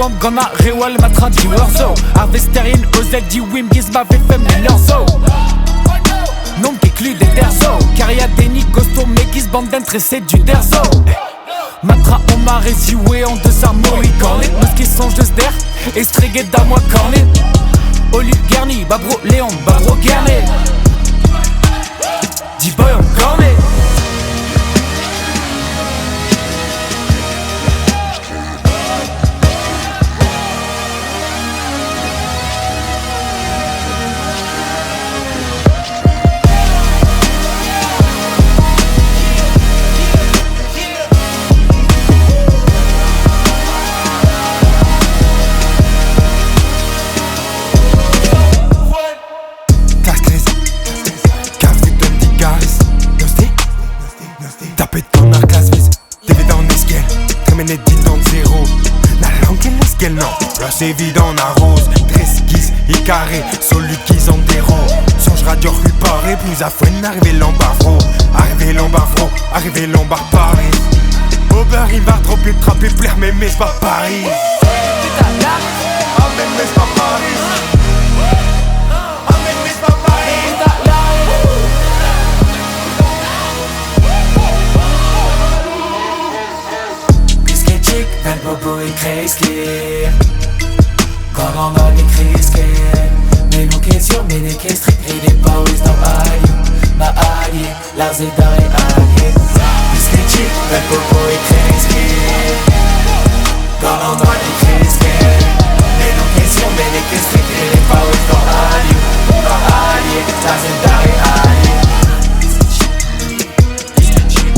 oamp gant ar reoù all matra diwr zo. Ar vesterien ozel diwimp giz ma vefemp en ur zo. N'omp ket kludet er zo. Kariadenniñ gosto megiz bandenn treset du derzo. Matra omp ar re ziwezhañ deus ar Mohikaned. N'eus ket soñj deus dec'h, estreget da moa kanet. Olu Gerni, ba bro Leon, ba bro Gerne. Diboy omp ganet. Klask Kavet un digarez Noz-te Tapet gant ar glasvez Devet an eskell Tremenet dindan zero N'hallan ket leuskel non Plas evit an aroz Dres giz e kare Solut giz an dero Soñj ra deoc'h hu pare Plouz a foenn arrive lamp ar vro Arrive lamp ar vro Arrive lamp ar Paris Ober in war-dro pep tra pep lec'h memes 'ba Paris Ha memes 'ba Paris Ha memes 'ba Paris Bisket vel bobo e kreiz-kêr. Gant an holl e kreiz-kêr. Me n'on ket sur, met n'eo ket strikt ret eo paouez d'am alioù. Ma allié, lazhet ar re allié. Bisket vel bobo e kreiz-kêr. Gant an holl e kreiz-kêr. Me n'on ket sur, met n'eo ket strikt ret eo paouez d'am alioù. Ma allié, lazhet ar re allié. Bisket chic,